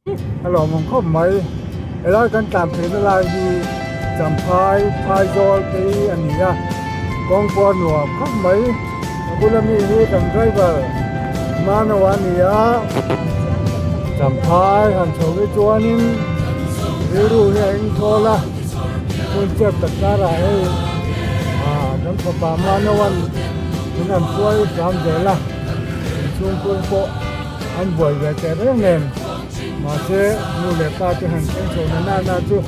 A lawmawm khawp mai. Helai kan tlan pheina lai hi Champhai Phaizawl te hi a ni a, kawng pawh a nuam khawp mai. A bula mi hi kan driver Mano a ni a, Champhai han chho hi chuanin rilru hi a eng thawl a, hun chep tak karah hei ah kan fapa Manoan min han hruai hram zel a, inchhungkhur pawh. An buai ve teh reng nen mahse nu leh pa te han thleng chho na na na chu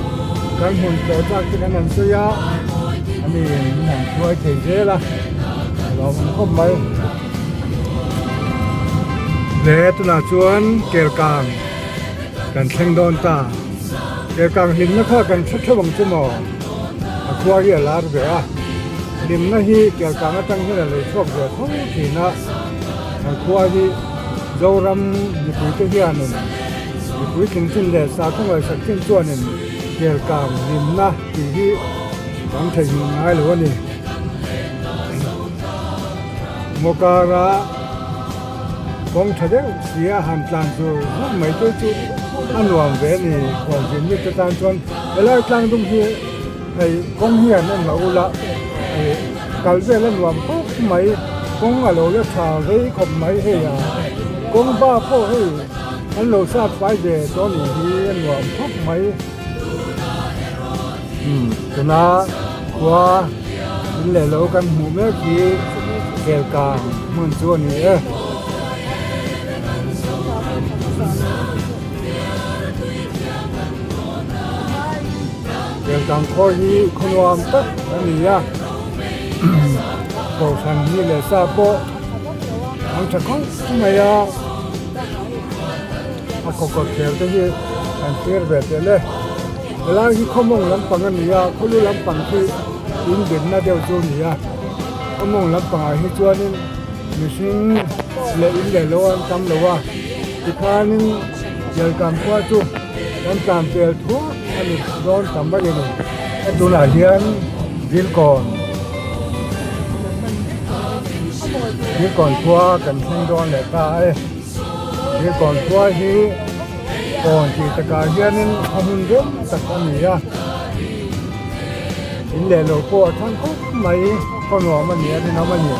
kan hmun tlawh chak te kan han sawi a ani min han hruai thei zel a a lawmawm khawp mai. Le tunah chuan Kelkang kan thleng dawn ta Kelkang hlimna kha kan hre theuh ang chu maw a khua hi a lar ve a hlimna hi Kelkang atang hian a lo chhuak ve tho thin a. Kan khua hi Zoram mipuite hianin mipui tling chin leh sakhaw ngaihsak chin chuanin Kelkang hlimna tih hi kan theihnghilh ngai lo a ni. Mawkara kawng tha deuh si a han tlan tur zuk mai te chu a nuam ve a ni. Khualzin mite tan chuan helai tlang dum hi hei kawng hian en lo ula hei. Kal vel a nuam khawp mai, kawng a lo la tha vei khawp mai hei a, kawng ba pawh hei an lo sat fai ve tawh nih hi a nuam khawp mai. Umm tuna khua in leh lo kan hmuh mek hi Kelkang hmun chu a ni e. Kelkang khaw hi khaw nuam tak a ni a kohhran hi leh sa pawh an tha khawp mai a a khaw kawt khel te hi an thlir ve tel e helai hi khaw mawng lampang a ni a khaw lu lampang khi in dinna deuh chu a ni a khaw mawng lampangah hi chuanin mihring leh in leh lo an tam lo a tikhanin Kelkang khua chu kan tlan tel thuak a ni dawn tam mai a ni. Tunah hian Dilkawn Dilkawn khua kan thleng dawn leh ta e. Dilkawn khua hi kawn tih takah hianin a hmun rem tak a ni a. In leh lo pawh a thang khawp mai khaw nuam a ni a rinawm a ni.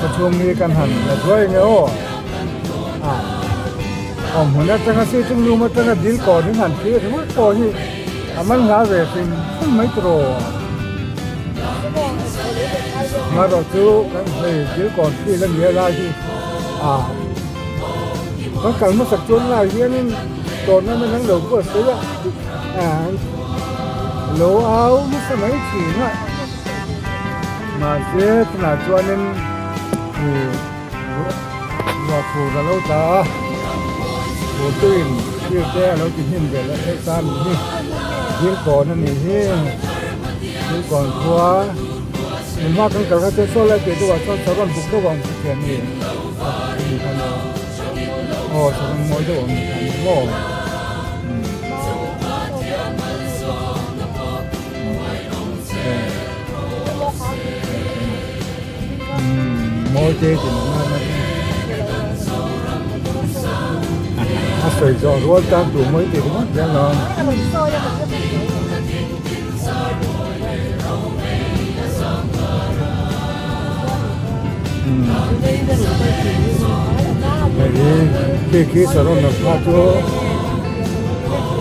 Ka chhung hi kan han la zuai nge aw. A awm hun atanga sitting room atanga dil kawr hi han thlir ringawt pawh hi a man hla ve hrim hrim mai tawh marawh chu kan hei dil kawr thil a nia lai hi a kan kal hmasak chuan lai hianin tawrhna nan lo buatsaih a lo au nasa mai thin a mahse tunah chuanin ih. Ruah fur a lo tla a, fur tuin thil te a lo ti hnim ve leh theih ta a nih hi. Dilkawn a nih hi, Dilkawn khua in hma kan kal kha chuan saw lai piah deuhah chuan saron buk deuh a awm kha thian a ni. Ani khan aw saron mawi deuh a awm kha ni maw. Mawi te ti na na a sawi zawh rual tan tur mawi ti ringawt hian lo. Hei hi khi khi saron ang kha chu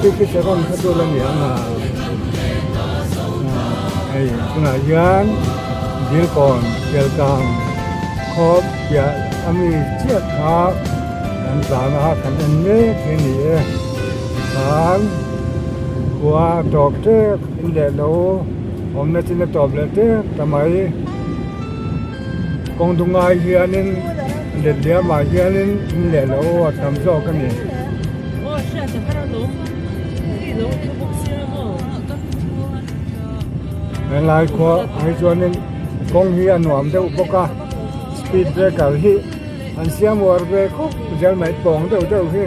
khi khi saron kha chu la ni ang a hei tunah hian. Dilkawn Kelkang khaw piah a mi chiah kha kan tlan a kan en mek hi a ni e khan khua a tawp tep in leh lo awmna chin a tawp leh tep ta mai kawng dungai hianin letliamah hianin in leh lo a tam zawk a ni. Helai khua ah hi chuanin kawng hi a nuam deuh bawk a speed breaker hi an siam uar ve khawp zel mai pawng deuh deuh hi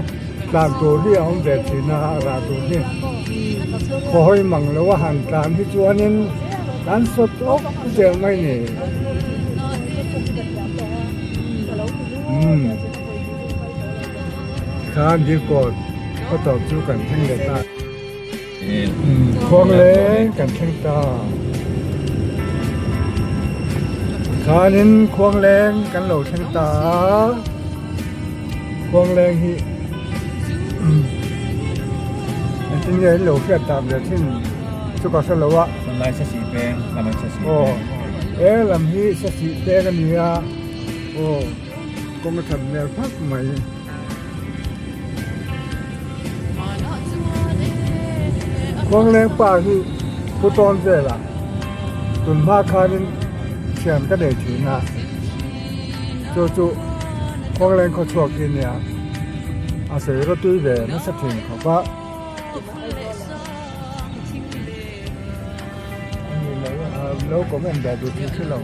tlan tur hi a awm ve thin a a rah tur hi khaw hawi mang lo a han tlan hi chuanin kan sawt awk zel mai ni umm. Tikhan Dilkawn khaw tawp chu kan thleng leh ta. Khuangleng kan thleng ta. Tikhanin Khuangleng kan lo thleng ta a. Khuangleng hi engtin nge in lo hriat tak ve thin chu ka hre lo a. Tunlai Sasih peng lam an Sasih peng. Aw he lam hi Sasih peng a ni a. Aw kawng a that hmel phak mai. Khuangleng pa hi pu tawn velah tun hma khanin thian ka nei thin a, chu chu Khuangleng khaw chhuak hi nia a sawi rawtui ve nasa thin khawp a. Lo comment ve duh tih hre lo.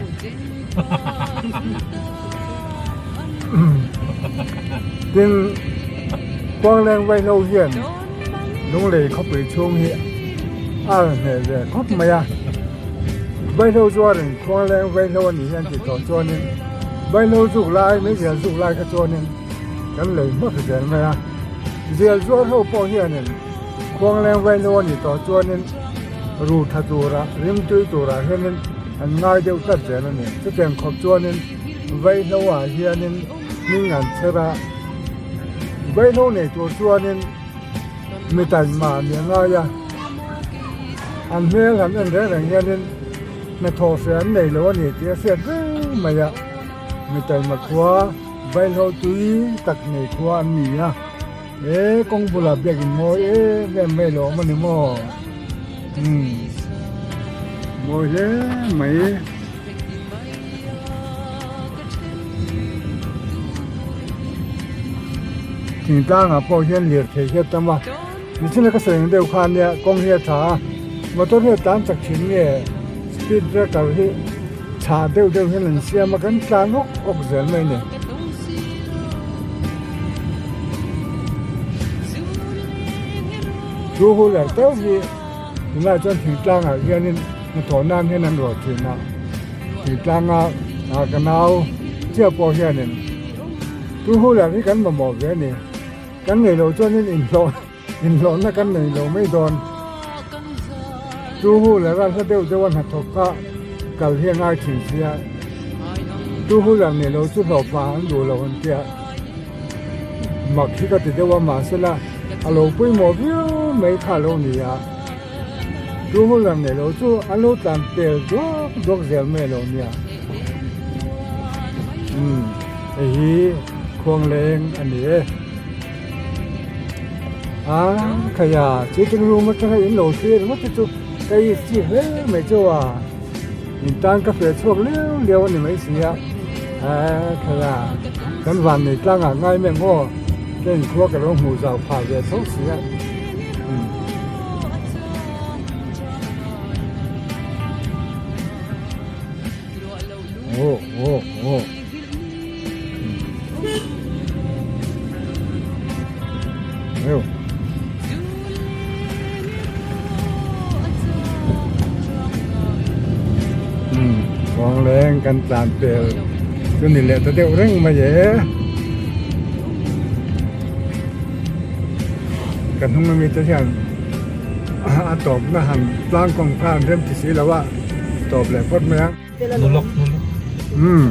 Tin, Khuangleng Vaihlo hian Lunglei khawpui chhung hi a rawn hneh ve khawp mai a. Vaihlo zuarin Khuangleng Vaihlo a nih hian tih tawh chuanin Vaihlo zuk lai, meizial zuk lai kha chuanin kan lei hmak zel mai a. Zial zuar ho pawh hianin Khuangleng Vaihlo a nih tawh chuanin ru tha tura, rimtui turah hianin an ngai deuh tlat zel a ni. Chutiang khawp chuanin Vaihlo ah hianin hming an chher a, Vaihlo nei tur chuanin mi taima ni a ngai a, an hmel han en reng reng hianin hnathawh hre an nei lo a ni tih a hriat reng mai a, mi taima khua Vaihlo tui tak nei khua an ni a. He kawng bulah biakin mawi em em mai lo awm a ni maw? Umm mawi hle mai. Thingtlangah pawh hian lirthei hi a tam a, nichina ka sawi ang deuh kha ania kawng hi a tha a, motor hi a tlan chak thin nge speed breaker hi chhah deuh deuh hian an siam a kan tlan awk awk zel mai a ni. Chu huler teuh hi tunlai chuan thingtlangah hianin hnathawh nan hian an ruah thin a, thingtlanga ah ka nau chiah pawh hianin chu huler hi kan mamawh ve a ni, kan neih loh chuanin inhlawh inhlawhna kan nei lo mai dawn. Chu huler a hla deuh deuh a hnathawk kha kal hi a ngai thin sia, chu huler neih loh chu hlawhfa an duh lo an tia. Mak hi ka ti deuh a mahsela a lo pawimawh viau mai kha a lo ni a, chu hun lang nei lo chu an lo tlan pel duak duak zel mai a lo nia. Umm hei hi Khuangleng a ni e. A khaia sitting room atanga in lo thlir ringawt te chu ka i chi hle mai chu a. In tan ka feh chhuak liau liau a ni mai si a, eeh thla kan van nei tlang ah ngai meng aw ka inkhua ka lo hmuh zau phah ve tho si a umm. Aw aw aw umm. Khuangleng kan tlan pel chu ni leh ta deuh reng mai e. Ka hnung ami te hian a tawpna han tlang kawng kha an rem ti si lo a tawp leh phawt mai a. Umm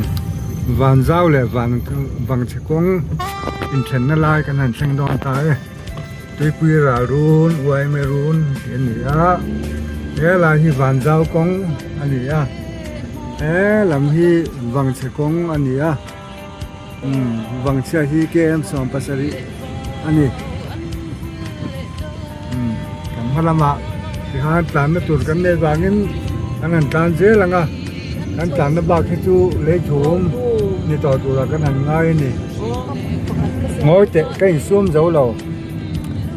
van zau leh van vang chhe kawng inthenna lai kan han thleng dawn ta e. Tuipui ral run uaime run tih a ni a he lai hi van zau kawng a ni a he lam hi vangchhe kawng a ni a umm vangchhia hi km 70 a ni umm kan hma lamah tikhan tlanna tur kan neih vangin kan han tlan zel ang a kan tlanna bak hi chu lei thum ni tawh turah kan han ngai a ni. Ngawi teh ka insum zo lo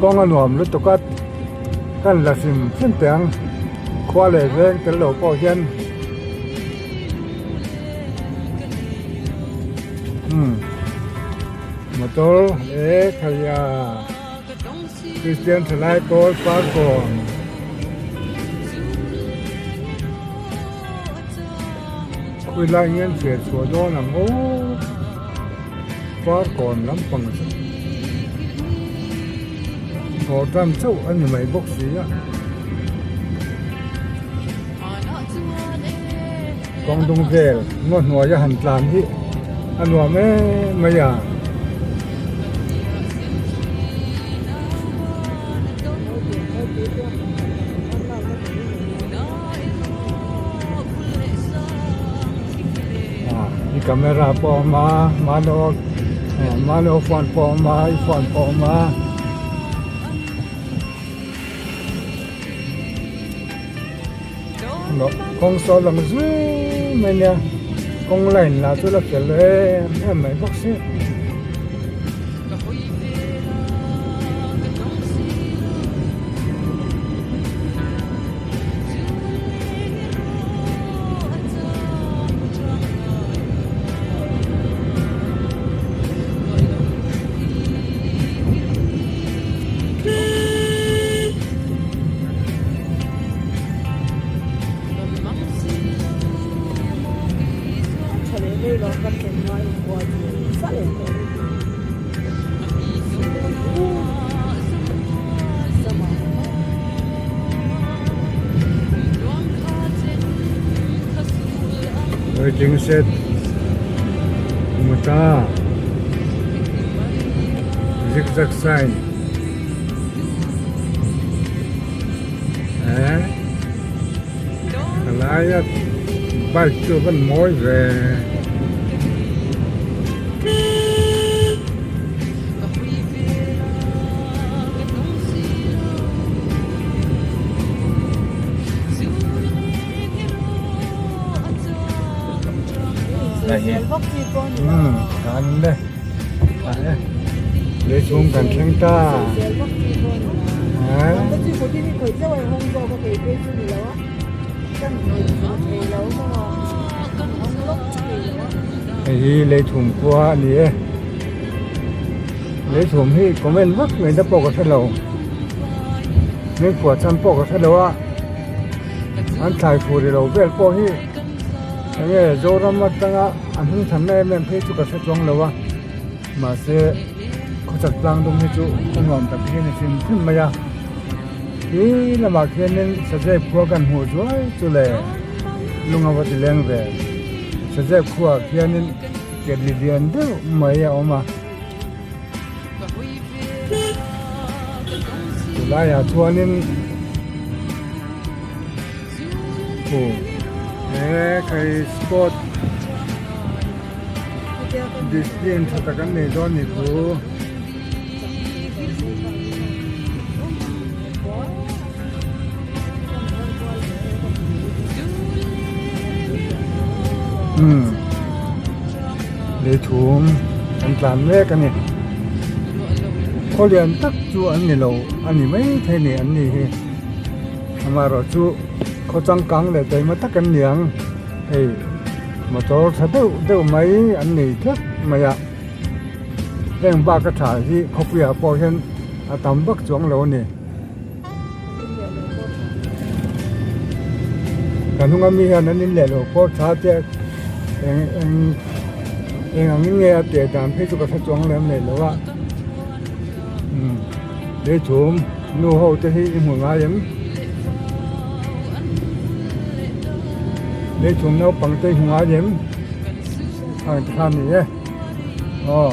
kawng a nuam lutuk a kan la hrim hrim teh ang khua leh veng tel lo pawh hian umm motor leh khaia Kristian thalai pawl parkawn. Khawi lai nge an fiah chhuah dawn ang aw parkawn lampang chu. Thawh tan chauh a ni mai bawk si a. Kawng dung vel ngaw hnuaia han tlan hi a nuam em mai a. I camera pawh a awm a mahni mahni phone pawh a awm a i phone pawh a awm a. Kawng saw lang zui mai nia kawng line lah chu la fel em em mai bawk si. Waiting shed mata zigzag sign eh a laia bike chu a van mawi ve. Umm kan le lei chhung kan thleng ta hei hi lei chhung khua a ni e lei chhung hi comment vak mai te pawh ka hre lo hming phuah chhan pawh ka hre lo a an thlai fur ilo vel pawh hi enge Zoram atanga a hnung than na em em phei chu ka hre chuang lo a mahse khawchhak tlang dum hi chu a nuam tak hian a hrim hrim mai a khi lamah khianin sazep khua kan hmuh zuai chu le lung a va ti leng ve sazep khuaah khianin ketli lian deuh mai a awm a. Chulaiah chuanin khu he khai sport discipline tha tak an nei dawn ni thu. Umm lei thum an tlan mek a ni khaw lian tak chu an ni lo a ni maithei ni an ni hi amaherawh chu khaw changkang leh taima tak an ni ang hei motor tha deuh deuh mai an nei tlat mai a heng bak a tha hi khawpuiah pawh hian a tam vak chuang lo a ni. Ka hnunga mi hian an in leh lo pawh tha te eng eng eng angin nge a teh dan phei chu ka hre chuang lem leh lo a umm lei chhum nu ho te hi i hmu ngai em lei chhum naupang te i hmu ngai em hang te kha a ni e aw.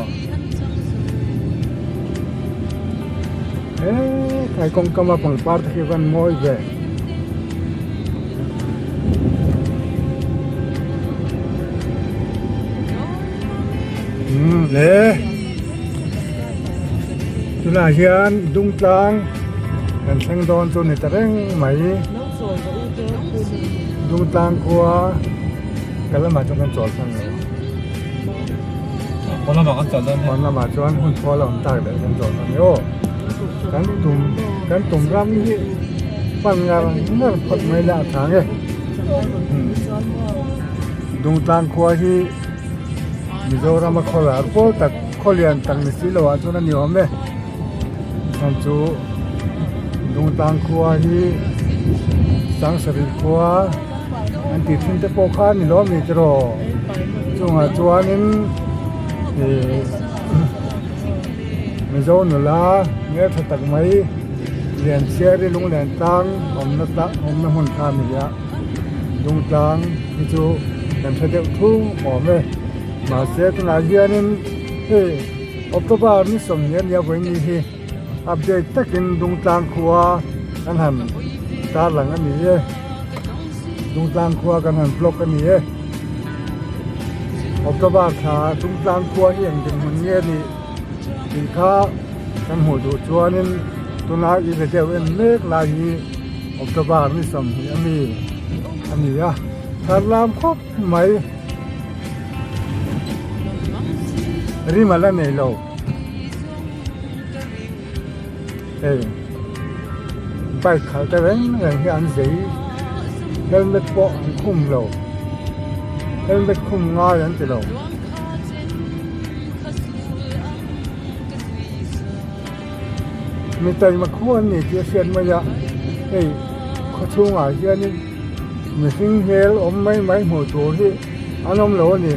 He khai kawngkam a pangpar te khi van mawi ve. Umm le tunah hian dung tlang kan thleng dawn chu ni ta reng mai dung tlang khua ka lamah chuan kan chawl thang lo. Pawn lamah kan chawl dawn Pawn lamah chuan hun thawl a awm tak leh kan chawl dawn aw. Kan tum kan tum ram hi pan ngar ngar phawt mai la a tha nge. Dungtlang khua hi Mizoram a khaw lar pawl tak khaw lian tak ni si lo ah chuan a ni awm e. Chuan chu Dungtlang khua hi Sangsarih khua an tih thin te pawh kha a ni lawm ni tiraw chungah chuanin ih Mizo nula hmeltha tak mai. Lianchhiari lunglen tlang awmna tlang awmna hmun kha a ni a, Dungtlang hi chu kan hre deuh thung awm e. Mahse tunah hianin hei October ni 20 a nia vawiin hi update takin Dungtlang khua kan han tarlang a ni e. Dungtlang khua kan han vlog a ni e. October thla Dungtlang khua hi eng dinhmun nge a nih tih kha kan hmuh duh chuanin tuna i video en mek lai hi October ni 20 a mi a ni a, thar lam khawp mai. Rim a la nei lo. Hei bike khalh te reng reng hi an zei helmet pawh an khum lo helmet khum ngai an ti lo. Mi taima khu an ni tih a hriat mai a hei khaw chhungah hianin mihring hmel awm mai mai hmuh tur hi an awm lo a ni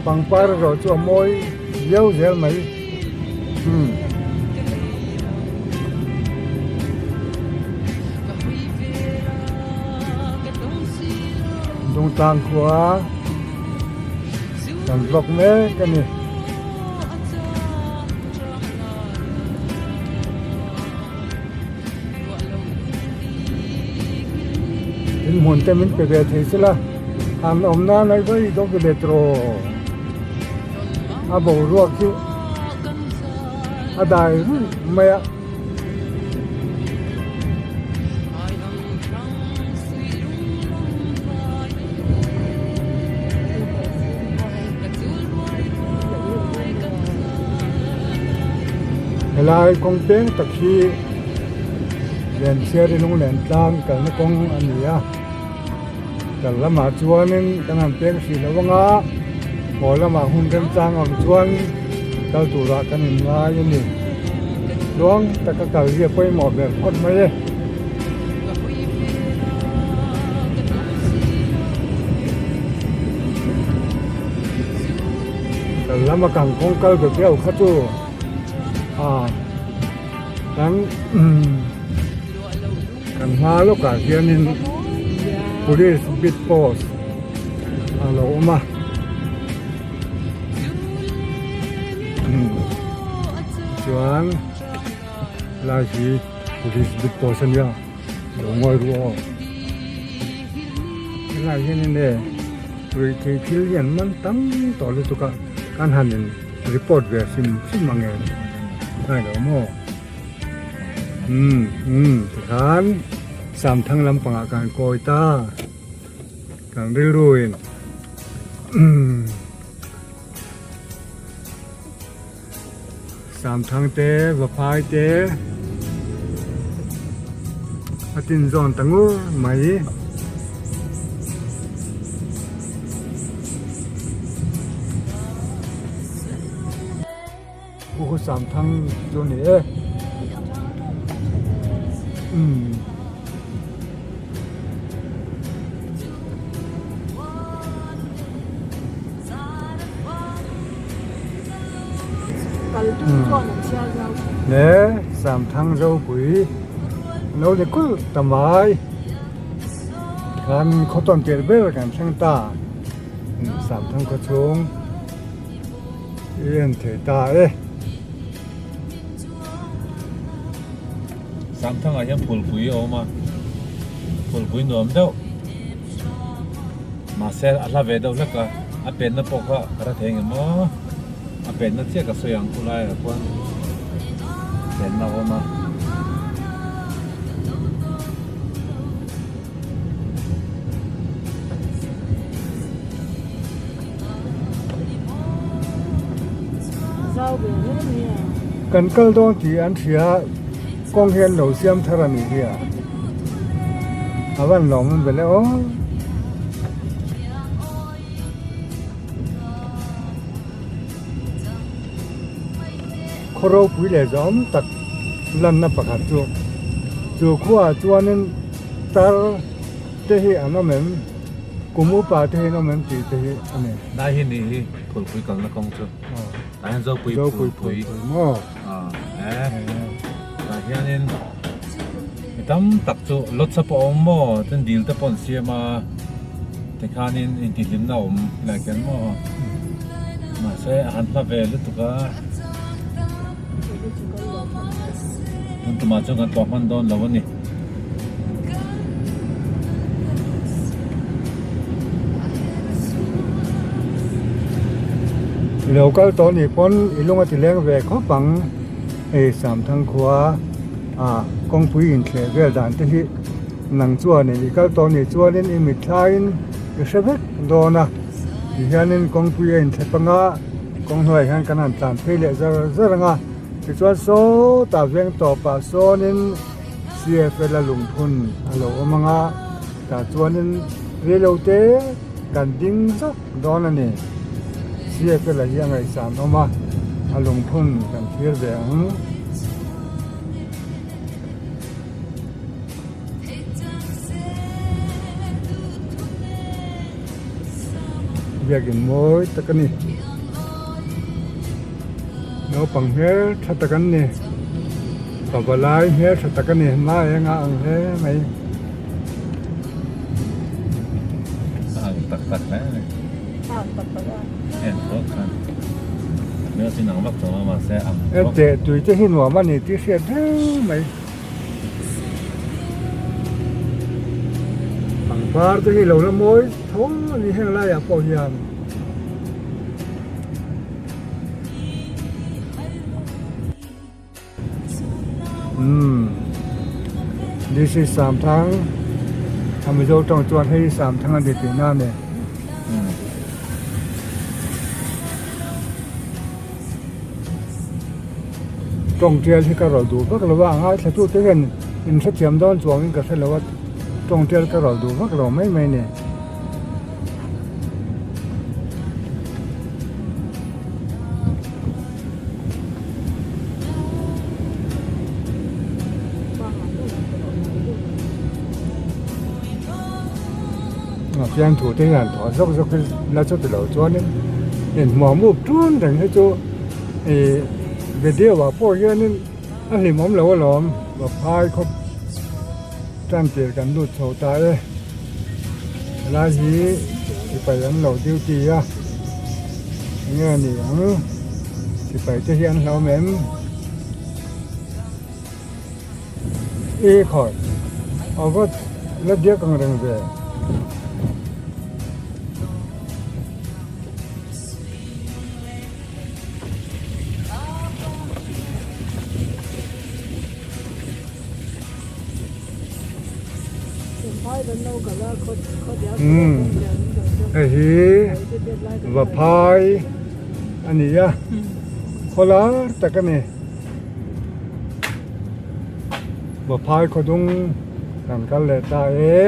pangpar erawh chu a mawi viau zel mai umm. Dungtlang khua kan vlog mek a ni. In hmun te min pe ve thei sela han awm nan ai vai dawk ve tawh a boruak hi a dai ruih mai a. Helai kawng peng tak hi Lianchhiari lunglen tlang kalna kawng a ni a kal lamah chuanin kan han peng hrih loh anga haw lamah hun remchang ang chuan kal turah kan inngai a ni tluang taka kal hi a pawimawh ber phawt mai e. Kal lama kang kawng kal ve viau kha chu a kan kan hma lawkah hianin police beat post a lo awm a chuan lai hi police beat post a nia lo ngawi ru aw helai hianin e ruihtheih thil hi an man tam tawh lutuk a kan han in report ve hrim hrim ang em ngai lo maw umm umm tikhan Samthang lampangah kan kawi ta kan rilru in umm. Samthang te Vaphai te a tin zawn ta ngur mai. Khu khu Samthang chu ni e. Umm. Le Samthang Zopui lo ni kulh ta mai khan khaw tawn tirh ber kan thleng ta Samthang khaw chhung i en thei ta e. Samthangah hian phulpui a awm a, phulpui nuam deuh. Mahse a hla ve deuh hlek a, a penna pawh kha ka hre thei engemaw a penna chiah ka sawi ang chu laiah khuan penna a awm a. Kan kal dawn tih an hria kawng hian lo siam thar a nih hi a a van lawm awm ve le aw. Khaw ropui leh zawm tak lanna pakhat chu chu khuaah chuanin tar te hi an awm em? Kum upa te hi an awm em tih te hi a ni. Lai hi ni hi Phulpui kalna kawng chu. Tah hian Zopui Phulpui. Maw? E. Tah hianin. tam tak chu lawtsa pawh a awm maw chuan dil te pawh an siam a tikhanin intihhlimna a awm lai khian maw mahse a han hla ve lutuk a tun tumah chuan kan tlawh hman dawn lo a ni. I lo kal tawh nih pawn i lung a ti leng ve khawp ang hei Samthang khua ah kawngpui inthleh vel dan te hi nang chuanin i kal tawh nih chuanin i mitthlaiin i hre vek dawn a tihianin kawngpui a inthlep anga kawng hnuaiah hian kan han tlan phei leh zar zar ang a tichuan sawtah veng tawpah sawnin. CFL a lungphun a lo awm ang a tah chuanin reilote kan ding zak dawn a ni. CFL a hi a ngaihsan awm a a lungphun kan thlir ve ang. Biakin mawi tak a ni. Naupang hmel tha tak an ni. Pavalai hmel tha tak a ni. Hma eng a ang hle mai. A ang tak tak hle a ni. A ang tak tak a. En phawt khan. A hmel chu inang vak tawh a mahse a ang E teh tui te hi nuam a ni tih hriat reng mai. Pangpar te hi lo la mawi tho a ni heng laiah pawh hian. Umm this is Samthang a Mizo tawng chuan hei hi Samthang a ni tihna a ni. Tawng tial hi ka rawlh duh vak lo a a ngaithla tu te hian in hrethiam dawn chuangin ka hre lo a tawng tial ka rawlh duh vak lo mai mai a ni. A fian thu te hian thaw zawk zawk hi la chu tilo chuanin inhmuam up tun reng hi chu ih video ah pawh hianin a hlimawm lo alawm vaphai khawp tan tir kan lut chho ta e helai hi sipai an lo duty a enge a ni ang sipai te hi an hlauhawm em i khawi a va la diak ang reng ve. Umm hei hi vaphai a ni a khaw lar tak a ni vaphai khaw dung kan kal leh ta e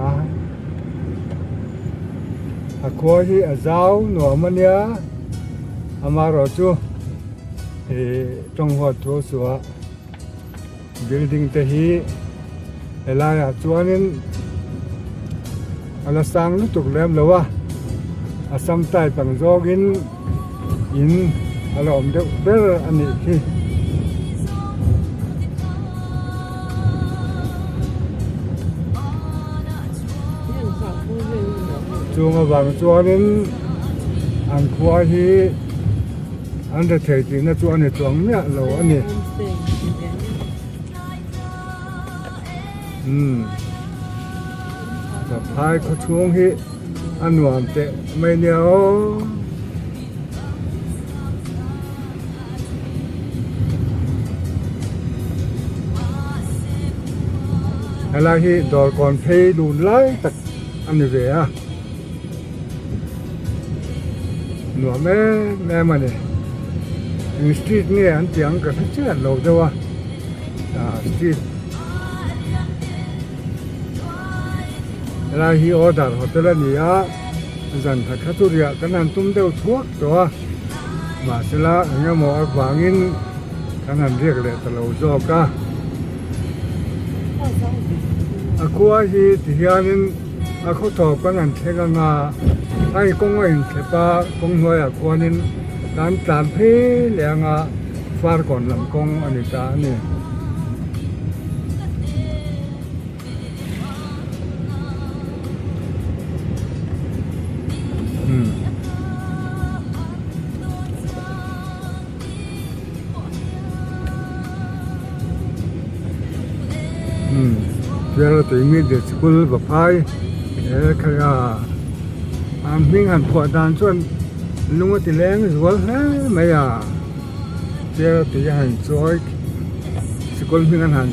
a a khua hi a zau nuam a nia amaherawhchu Ih tawng huat thu suah building te hi helai ah chuanin a la sang lutuk lem lo a a sam type ang zawngin in a la awm deuh ber a nih khi. Chung avang chuanin an khua hi. An re thei tihna chu a ni chuang miah lo a ni. Umm Vaphai khaw chhung hi a nuam teh mai nia aw. Helai hi dawrkawn phei lun lai tak a ni ve a. Nuam em em a ni eng street nge an tih ang ka hre chiah lo deuh a ah street helai hi order hotel a ni a zan khat kha chu riah kan han tum deuh thuak tawh a mahsela eng emaw avangin kan han riak leh ta lo zawk a a khua hi ti hianin. A khaw tawp kan han thleng anga hei kawng a inthlep a kawng hnuaiah khuanin kan tlan phei leh anga farkawn lam kawng a ni ta a ni. Fiara tui middle school Vaphai he kha a hming han phuah dan chuan lung a ti leng zual hle mai a Fiara tui a han chawi sikul hming an han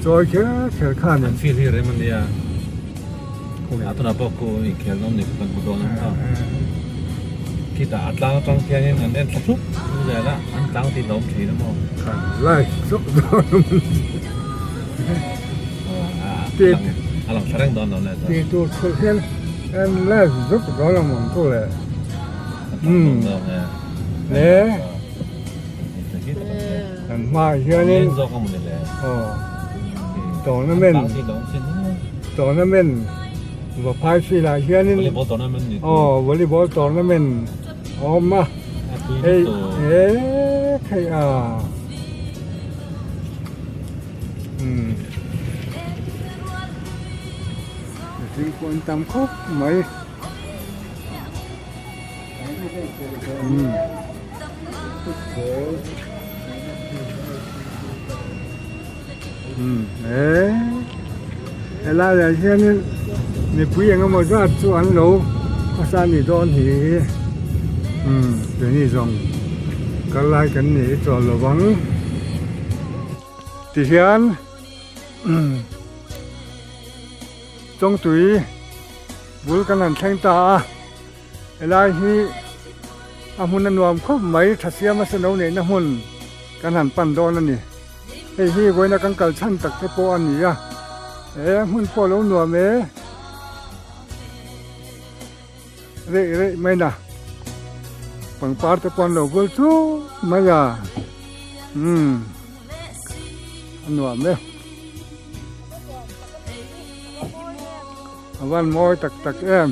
chawi kher kher khan An field hi rem a nia a tunah pawh khu inkhel nawm ni kan hmu dawn a khitah a tlang atang khianin an en thla thup zel a an tlang tih hlawm thin a maw. Live zawk dawn A lang thla reng dawn lo le chuan. Tih tur chhulh hian en live zawk dawn a mawng chu le. Umm le. Kan hmaah hianin aw tournament tournament Vaphai field ah hianin aw volleyball tournament a awm a hei he theih a umm mihring pawh an tam khawp mai. Helai ah hianin mipui eng emaw zat chu an lo khawsa a nih dawn hi umm keini zawng kal lai kan nih hi chawl lo vang tihian umm chawngtui bul kan han thleng ta a. Helai hi a hmun a nuam khawp mai tha siam a seno neihna hmun kan han pan dawn a ni. Hei hi vawiina kan kal chhan tak te pawh a ni a, he hmun pawh a lo nuam e. Reh reh mai na pangpar te pawh an lo vul chuk mai a, umm a nuam e. A van mawi tak tak em.